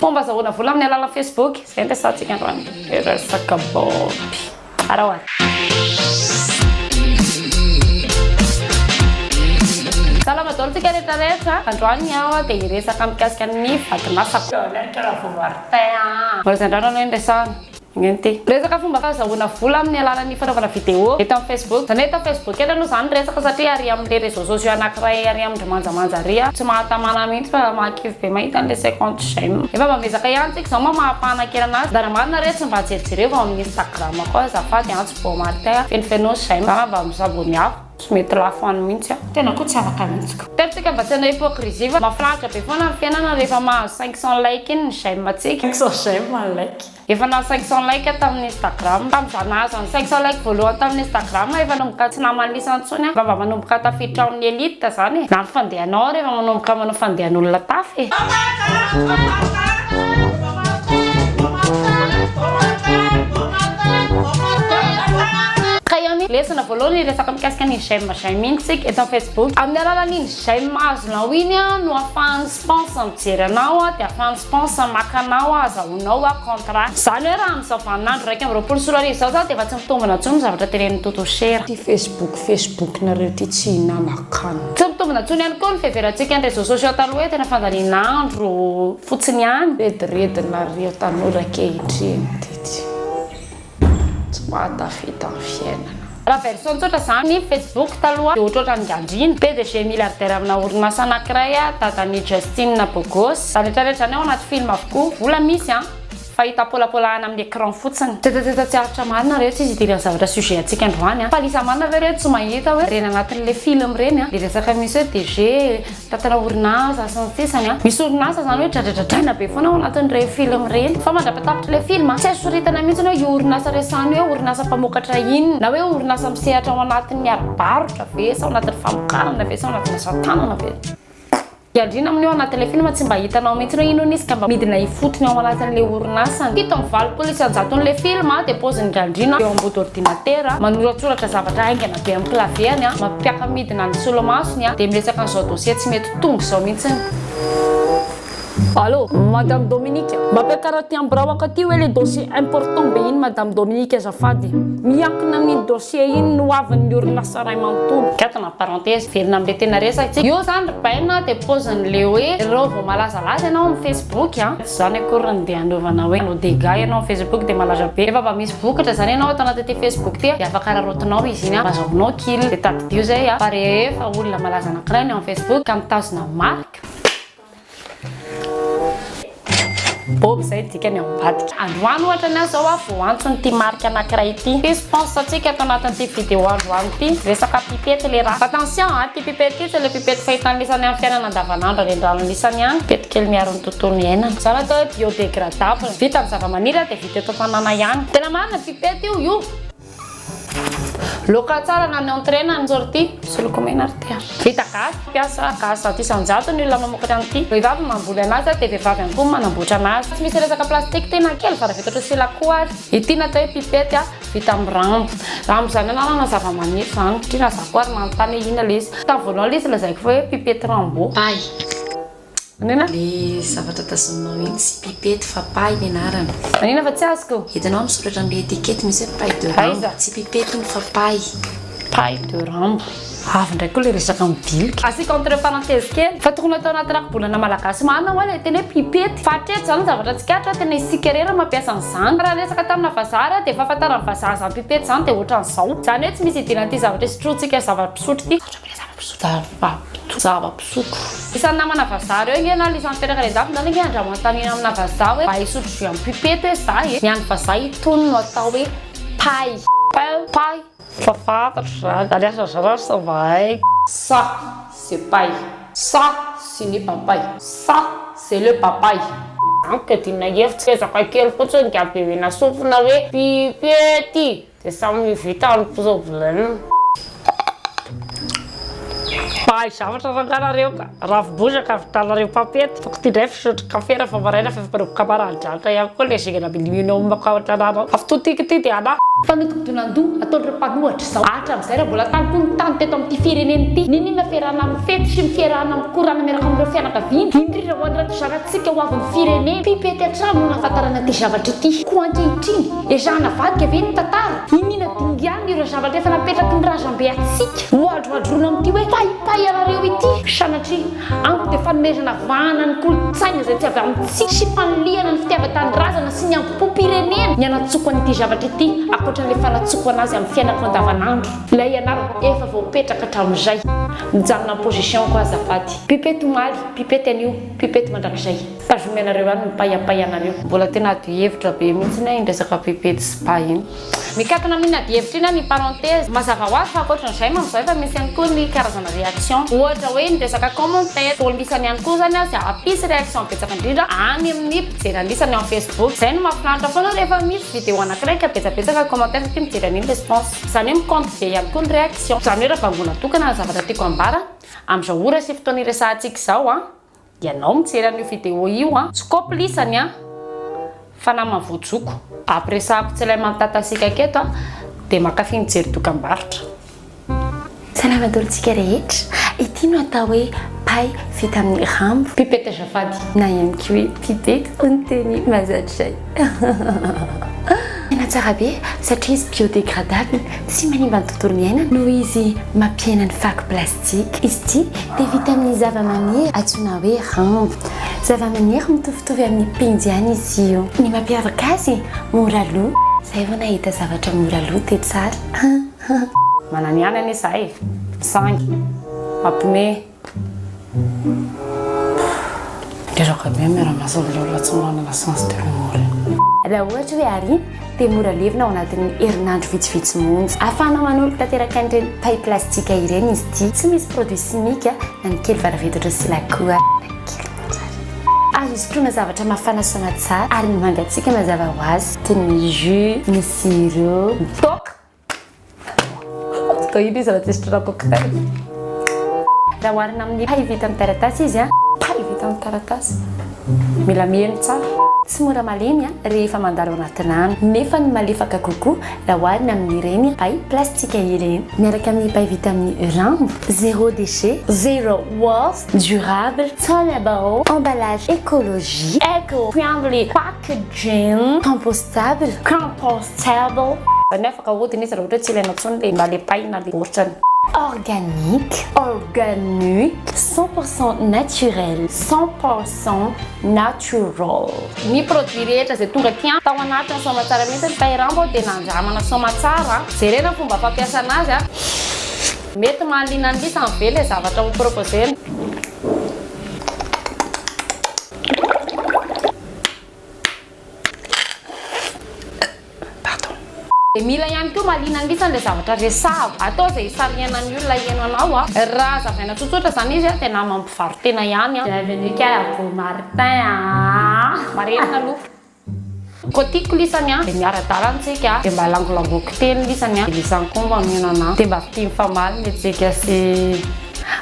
Fomba azahoana vola amin'ny alalan'ny Facebook, izay no resahantsika androany. Resaka bôby. Araho ary. Salama daholo tsika rehetra rehetra. Androany aho dia hiresaka mikasika ny vadin'asako. Mbola izay androany aloha no resahana. Ity. Resaka fomba fahazahoana vola amin'ny alalan'ny fanaovana vidéo eto amin'ny Facebook. Izany hoe eto amin'ny Facebook eto aloha izany ny resaka satria ary amin'ilay réseaux sociaux anankiray ary amin-dry manjamanja ary tsy mahatamana mihitsy fa mahakivy be mahita an'ilay 50 j'aime. Efa mba miezaka ihany tsika izao mba maha-mpanan-kena anazy. Raha marina re tsy mba jerijereo ao amin'ny Instagram koa azafady antso Beau Martin a. Fenofenoy j'aime. Za mba misavoany hafa. Tsy mety lafo any mihitsy aho. Tena koa tsy afaka mihitsy ka. Tena tsika mba tsy hanao hypocrisie fa mahafinaritra be foana ny fiainana rehefa mahazo 500 like iny ny j'aime tsika. 500 j'aime ny like. Efa nahazo 500 like aho tamin'ny Instagram. Tamin'izaho nahazo ny 500 like voalohany tamin'ny Instagram, efa nanomboka tsy naman'ny lisany intsony aho. Efa mba manomboka tafiditra ao amin'ny elite izany e. Na ny fandehanao ary efa manomboka manao fandehan'olona tafy e. Ka eo ny lesona voalohany hiresaka mikasika an'iny j'aime j'aime iny isika eto amin'ny Facebook. Amin'ny alalan'iny j'aime azonao iny no ahafahan'ny sponsor mijery anao dia ahafahan'ny Sponsor maka anao ahazahoanao contrat. Izany hoe raha amin'izao vaninandro 2021 izao zany dia efa tsy mitombina intsony ny zavatra tenenin'i Toto Shera. Ty Facebook Facebook nareo ty tsy hinanan-kanina. Tsy mitombina intsony ihany koa ny fiheverantsika ny réseaux sociaux taloha hoe tena fandaniana andro fotsiny ihany. Rediredinareo tanora ankehitriny ty tsy. Tsy mahatafita ny fiainana. Raha version tsotra zany ny Facebook taloha dia ohatrohatran'ny gandrina. PDG milliardaire amina orinasa anakiray dadan'i Justin Bogos. Zany rehetra rehetra zany ao anaty film avokoa. Vola misy an! Fa hita pôlapôlahana amin'ny écran fotsiny. Tetateta tsy aritra marina reo tsisy idiran'ny zavatra sujet antsika androany an! Fa lisa marina ve reo tsy mahita hoe reny anatin'le film reny an! Le resaka misy hoe DG Tantara orinasa sy ny sisany an. Misy orinasa izany hoe dradradradraina be foana ao anatin'ireny film ireny. Fa mandra-patapitr'ilay film, tsy azo soritana mihitsy hoe io orinasa resahina io hoe orinasa mpamokatra inona, na hoe orinasa misehatra ao anatin'ny ara-barotra ve, sa ao anatin'ny famokarana ve, sa ao anatin'ny asa tanana ve. Iandriana amin'io ao anatin'ilay film tsy mba hitanao mihitsy hoe inona izy ka mba midina ifotony ao anatin'ilay orinasany. 87 isan-jaton'ilay film dia paozin'i Randriana eo ambody ordinatera, manoratsoratra zavatra haingana be amin'ny clavier-ny, mampiaka-midina ny solomasony dia miresaka an'izao dossier tsy mety tonga izao mihitsy. Allô, Madame Dominique, mba ampiakaro aty amin'ny birao aty hoe le dossier important be iny Madame Dominique azafady. Miankina amin'iny dossier iny ny hoavin'ny orinasa iray manontolo. Mikatona ny parenthèse, miverina amin'ilay tena resaka tsika. Io izany ry Baina dia paozin'ilay hoe ireo vao malazalaza ianao amin'ny Facebook an. Tsy izany akory no ndeha hanaovana hoe hanao dégâts ianao amin'ny Facebook dia malaza be. Rehefa mba misy vokatra izany ianao ato anatin'ity Facebook ity dia afaka araraotinao izy iny ahazoanao kil. Dia tadidio izay fa rehefa olona malaza anankiray ny ao amin'ny Facebook ka mitazona marque, Bob izay dikany ao ambadika. Androany ohatra ny ahy izao aho voantson'ity marque anankiray ity. Ity sponsor antsika ato anatin'ity vidéo androany ity. Resaka pipette le raha. Attention a, ity pipette ity tsy ilay pipette fahitan'lisany amin'ny fiainana andavanandro any an-dranon'lisany any. Pipette kely miaro ny tontolo iainana. Izany atao hoe biodégradable. Vita amin'ny zavamaniry dia vita eto an-tanàna ihany. Tena marina pipette io io. Loka tsara na ny entrée na ny sortie. Misy loko mena ary ty a. Vita gasy, mpiasa gasy 100% ny olona mamokatra an'ity. Vehivavy no mamboly anazy dia vehivavy ihany koa no manamboatra anazy. Tsy misy resaka plastique tena kely varavita ohatran'ny sila-koa ary. Ity natao hoe pipette a, vita amin'ny rambo. Rambo izany anarana zava-maniry izany. Satria na za koa ary nanontany hoe inona ilay izy. Tamin'ny voalohany ilay izy lazaiko fa hoe pipette rambo. Paille. Manina? Le zavatra tazominao iny tsy pipette fa paille ny anarany. Manina fa tsy azoko? Hitanao misoratra amin'ilay étiquette misy hoe paille de rambo. Aiza? Tsy pipette iny fa paille. Paille de rambo. Avy indray koa ilay resaka midilika. Asiako entre parenthèse kely fa tokony atao anaty rakibolana malagasy marina hoa ilay teny hoe pipety. Fa hatreto izany ny zavatra tsikaritra tena isika irery no mampiasa an'izany. Raha niresaka tamina vazaha ary aho dia fahafantaran'ny vazaha an'izany pipety izany dia ohatran'izao. Izany hoe tsy misy idiran'ity zavatra isotroantsika zava-pisotro ity. Zava-pisotro. Isan'ny namana vazaha reo nge na lisan'ny mipetraka any andafy zany nge andramo anontaniana amina vazaha hoe mba hisotro jus amin'ny pipety hoe za e. Ny an'ny vazaha itony no atao hoe paille. Paille, paille. Fa fantatro zany. Ary asa zara ary sao mba haiko. Ça c'est paille. Ça ce n'est pas paille. Ça c'est le papaye. Amiko adinina hevitra. Ezaka kely fotsiny dia ampihena sofina hoe pipety. Dia samy vita ny problème. Mpahay zavatra rangahy nareo ka. Ravi-bozaka avitanareo mpampety. Tokony ty indray fisotro kafe rehefa maraina fa efa manomboka maraindratra ihany koa le zingana minimum ao an-tanàna ao. Afitotiky ity dia anà. Fanodinkodinandoha ataon'ireo mpanohatra izao. Hatramin'izay raha mbola tany koa ny tany teto amin'ity firenena ity. N'inon'inona fiarahana mifety sy ny fiarahana mikorana miaraka amin'ireo fianakaviana, indrindra ho an'ireto zanatsika ho avin'ny firenena. Pipety hatrany no nahafantarana ity zavatra ity. Koa ankehitriny, ezahana avadika ve ny tantara? Iniana dinganina ireo zavatra efa napetraky ny razambe antsika? Ho adroadroina amin'ity hoe paipay anareo ity? Sanatria, amiko dia fanomezana vahana ny kolontsaina izay tsy avy amintsika sy fanilihana ny fitiavan-tanindrazana sy ny hambom-pirenena ny hanatsoko an'ity zavatra ity ankoatra an'ilay fanatsoko anazy amin'ny fiainako andavanandro. Ilay anarana efa voapetraka hatramin'izay. Mijanona amin'ny position-ko azafady. Pipety omaly, pipety anio, pipety mandrakizay. Tazomy anareo any ny paiapay anareo. Mbola tena adihevitra be mihitsy anie iny resaka pipety sy pay iny. Mikatona amin'iny adihevitra iny aho ny parenthèse. Mazava ho azy fa ankoatran'izay manko izao efa misy ihany koa ny karazana réaction. Ohatra hoe ny resaka commentaire. Tolmisany ihany koa izany aza hampisy réaction betsaka indrindra any amin'ny mpijery anisany ao Facebook. Izay no mahafinaritra foana rehefa misy vidéo anankiray ka betsabetsaka commentaire satria mijery an'iny le spons. Izany hoe mi-compte be ihany koa ny réaction. Izany hoe raha bangoina tokana ny zavatra tiako ambara amin'izao ora sy fotoana iresahantsika izao an. Ianao mijery an'io vidéo io an! Tsy kopl isany an! Fa namany voajoko. Ampiresahako tsy ilay mampitatasika eto an! Dia mankafy mijery dokambarotra. Salama daholo tsika rehetra. Ity no atao hoe paille vita amin'ny rambo. Pipette azafady. Na ihany koa hoe pipette hoy ny teny mahazatra izay. Tena tsara be satria izy biodégradable, tsy manimba ny tontolo iainana noho izy mampihena ny fako plastique. Izy ity dia vita amin'ny zavamaniry antsoina hoe rambo. Zavamaniry mitovitovy amin'ny penjy ihany izy io. Ny mampiavaka azy, mora lo. Zay vao nahita zavatra mora lo dia tsara. Mananihany anie za e! Misangy. Mampime. Reraka be miara-miasa amin'ilay olona tsy manana sens de l'humour. Raha ohatra hoe ariana dia mora levona ao anatin'ny herinandro vitsivitsy monja. Ahafahanao manolo tanteraka an'ireny paille plastique ireny izy ity. Tsy misy produit simika na ny kely varavedotra sy lakoa na kely monja ary. Azo isotroana zavatra mafana soamatsara ary ny mangatsiaka mazava ho azy toy ny jus, ny sirop, ny toaka. Toa ino izy raha tsy sotroina cocktail? Raha oharina amin'ny paille vita amin'ny taratasy izy an. Paille vita amin'ny taratasy. Mila miheno tsara. Tsy mora malemy an rehefa mandalo anaty rano. Nefa ny malefaka kokoa raha oharina amin'ireny paille plastika ireny. Miaraka amin'ny paille vita amin'ny rambo, zéro déchet, zero waste, durable, tonnable, emballage écologique, eco friendly packaging, compostable, Compostable. Zany hoe afaka ahodina izy raha ohatra hoe tsy ilaina intsony le na le paille na le baoritrany. Organique, organique, 100% naturel, 100% natural. Ny produit rehetra izay tonga aty an, tao anatin'ny soamatsara mihitsy ny paille rambo dia nandramana soamatsara. Jerena ny fomba fampiasana azy an. Mety mahaliana an'i Lisa ve ilay zavatra ho proposer-na? Pardon. Dia mila ihany koa mahaliana an'lisa ilay zavatra resahako. Atao izay hisarihana ny olona hihaino anao a. Raha hazavaina tsotsotra izany izy a, dia naman'ny mpivaro-tena ihany a. Bienvenue kay à Beau Martin a. Marenina aloha. Koa tiako lisany a, dia miara-dalana tsika a, dia mba langolangoako teny lisany a, dia lisany koa mba mino anah, dia mba fitia mifamaly ny antsika sy.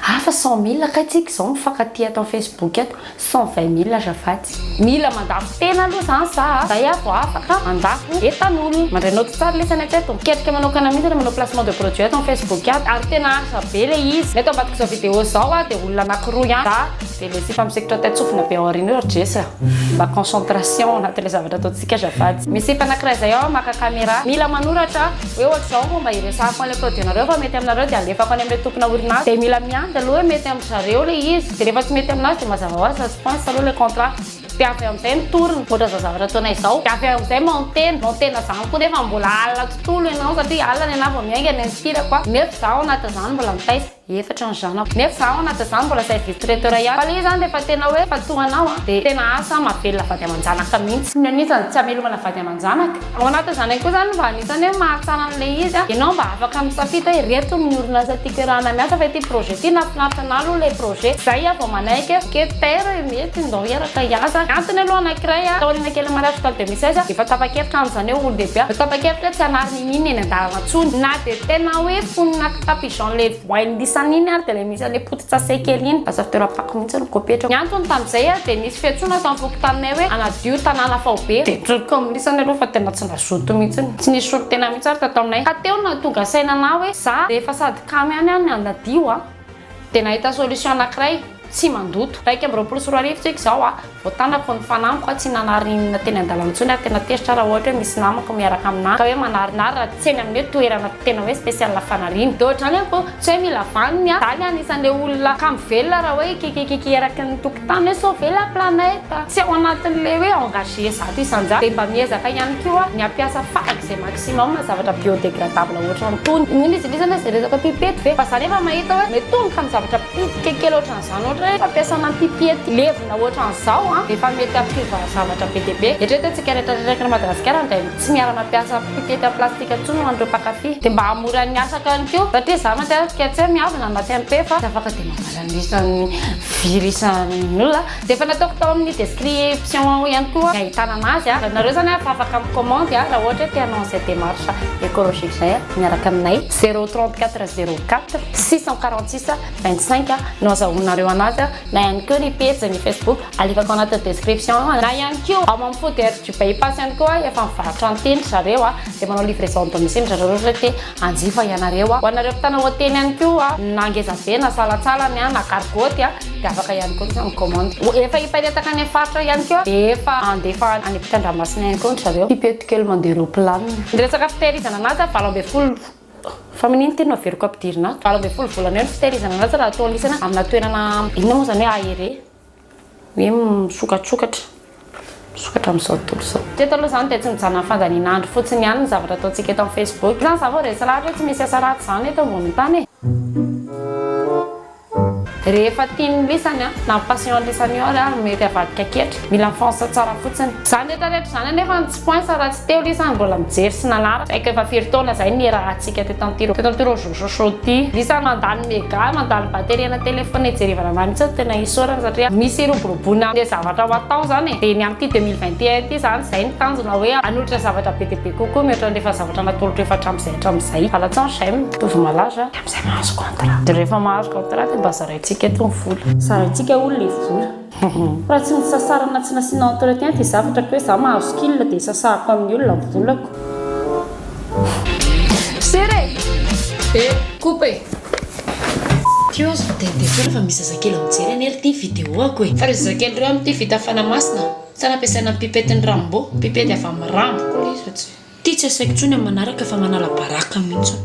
Hafa 100 mille kay tsika izao mifankatia ato amin'ny Facebook ato. 120 mille azafady. Mila mandafo tena aloha zany za a, zay aho vao afaka mandafo entan'olona. Mandray naoty tsara lesy any hatreto. Miketrika manokana mihitsy raha manao placement de produit ato amin'ny Facebook ato. Ary tena asa be le izy. Ny eto ambadik'izao vidéo zao a dia olona anakiroa ihany, za dia le sipa misikotra taitsofina be ao aoriana io ry Jess a. Mba concentration anatin'ilay zavatra ataontsika azafady. Misy sipa anakiray zay ao maka caméra. Mila manoratra hoe ohatr'izao fomba hiresahako an'ilay produit nareo fa mety aminareo dia alefako any amin'ilay tompona orinasa. Dia mila miandry aloha hoe mety amin-dry zareo le izy. Dia rehefa tsy mety aminazy dia mazava ho azy fa tsy poince aloha ilay contrat. Dia avy eo amin'izay mitorina, ohatran'izao zavatra ataonay izao. Dia avy eo amin'izay monter-na, monter-na izany koa nefa mbola alina tontolo ianao satria alina ny anahy vao miainga ny an'ny ko. Nefa izaho ao anatin'izany mbola mitaiza, efatra ny zanako. Nefa izaho ao anatin'izany mbola service traiteur ihany. Fa ilay izy izany rehefa tena hoe efa toa anao an, dia tena asa mahavelona vady aman-janaka mihitsy. Ny anisany tsy hamelomana vady aman-janaka. Ao anatin'izany ihany koa izany mba anisany hoe mahatsara an'ilay izy an, ianao mba afaka misafidy hoe ireto ny orinasa tiako iarahana miasa fa ity projet ity nahafinaritra anah aloha ilay projet, izay aho vao manaiky hoe ok terre mety ndao hiaraka hiasa. Ny antony aloha anankiray an, taoriana kelin'ny mariage tao 2016 aho efa tapa-kevitra amin'izany hoe olon-dehibe aho, efa tapa-kevitra hoe tsy hanary n'inon'inona eny an-dalana intsony na dia tena hoe fonona kitapo pigeon le voain'lisany. lisany iny ary dia ilay misy an'ilay poti-tsase kely iny, lasa fitoeram-pako mihitsy ny kopetrako. Ny antony tamin'izay dia nisy fiantsoana tamin'ny fokontaninay hoe hanadio tanàna faobe. Dia nitodika ao amin'ny lisany aloha fa tena tsy nazoto mihitsy. Tsy nisy solontena mihitsy ary tato aminay. Ka teo no nahatonga saina anah hoe za rehefa sady kamo ihany aho ny hanadio a! Dia nahita solution anakiray, tsy mandoto. 2021 tsika izao a! Voatanako ny fanamiko a, tsy nanary n'inona teny an-dalana intsony ary tena tezitra raha ohatra hoe misy namako miaraka aminà ka hoe manarinary raha tsy eny amin'ny hoe toerana tena hoe spécial fanariana. Dia ohatr'izany ihany koa, tsy hoe mila vaniny a, za anie anisan'ilay olona kamo velona raha hoe kikikiki eraky ny tokotany hoe sauver la planète. Tsy ao anatin'ilay hoe engagé 100%. Dia mba miezaka ihany koa ny hampiasa farak'izay maximum zavatra biodégradable ohatran'itony. Inona izy ilay izany hoe izay resaka pipette ve? Fa za nefa mahita hoe mety tonga amin'ny zavatra pitika kely ohatran'izany ohatra hoe fampiasana pipette levona ohatran'izao an, efa mety hampiova zavatra be dia be. Eritrereto hoe tsika rehetra rehetra eto Madagasikara dia tsy miara-mampiasa pipette en plastique intsony ho an'ireo mpankafy. Dia mba hahamora ny asako ihany koa satria za matetika tsy hoe miavona na tsy MP fa tsy afaka dia mamaly an'isan'ny firy isan'olona. Dia efa nataoko tao amin'ny description ao ihany koa ny ahitana anazy a. Nareo zany efa afaka mi-commande a raha ohatra hoe te hanao an'izay démarche écologique izay miaraka aminay. 0 34 04 646 25 no azahoanareo anazy na ihany koa ny pejy ny Facebook alefako anatin'ny description ao na ihany koa ao amin'ny Food du Bypass ihany koa efa mivarotra an'iteny ry zareo a dia manao livraison à domicile ry zareo raha ohatra hoe te hanjifa ianareo a. Ho anareo mpitana hotely ihany koa na ngeza be na salantsalany na gargoty a dia afaka ihany koa ny mi-commande. Efa hiparitaka any amin'ny faritra ihany koa dia efa handefa any ampitan-dranomasina ihany koa ry zareo. Pipette kely mandeha roplanina. Ny resaka fitehirizana anazy 18 fa maninona ity no averiko ampidirina ato? 18 volana eo ny fitehirizana anazy raha atao anisana amina toerana inona moa izany hoe aéré hoe misokatsokatra. Misokatra amin'izao tontolo izao. Teto aloha izany dia tsy mijanona amin'ny fandaniana andro fotsiny ihany ny zavatra ataontsika eto amin'ny Facebook. Izany za vao resy lahatra hoe tsy misy asa ratsy izany eto ambonin'ny tany e. Rehefa tian'ny lisany an, na passion lisany io ary an, mety avadika ketrika. Mila mifonce tsara fotsiny. Izany rehetra rehetra izany anefa no tsy poince raha tsy teo lisany mbola mijery sy nanaraka. Tsy haiko efa firy taona izay niarahantsika teto amin'ity teto amin'ity réseaux sociaux ity. Lisany mandany mega, mandany batterie na téléphone hijerevana anah mihitsy no tena isaorana satria misy hiroboroboana amin'ilay zavatra ho atao izany e. Dia ny amin'ity 2021 ity izany izay ny tanjona hoe hanolotra zavatra be dia be kokoa mihoatra ny efa zavatra natolotro efa hatramin'izay hatramin'izay. Alatsaho ny j'aime, mitovy malaza. Dia amin'izay mahazo contrat. Dia rehefa mahazo contrat dia mba zaraintsika eto ny vola. Zaraintsika hono ilay vola. Raha tsy nisasarana tsy nasiana entretien dia zavatra ko hoe za mahazo kil dia sasahako amin'ny olona ny volako. Sera e! Eh! Coupe e! Teo aza miteniteny foana fa misy zazakely mijery anie ry ty vidéo-ako e! Fa reo zazakely reo amin'ity vita fanamasina sa nampiasaina ny pipette-n'i Rambo? Pipette avy amin'ny Rambo koa ilay izy fa tsy. Ty tsy asaiko intsony amin'ny manaraka fa manala baraka mihitsy.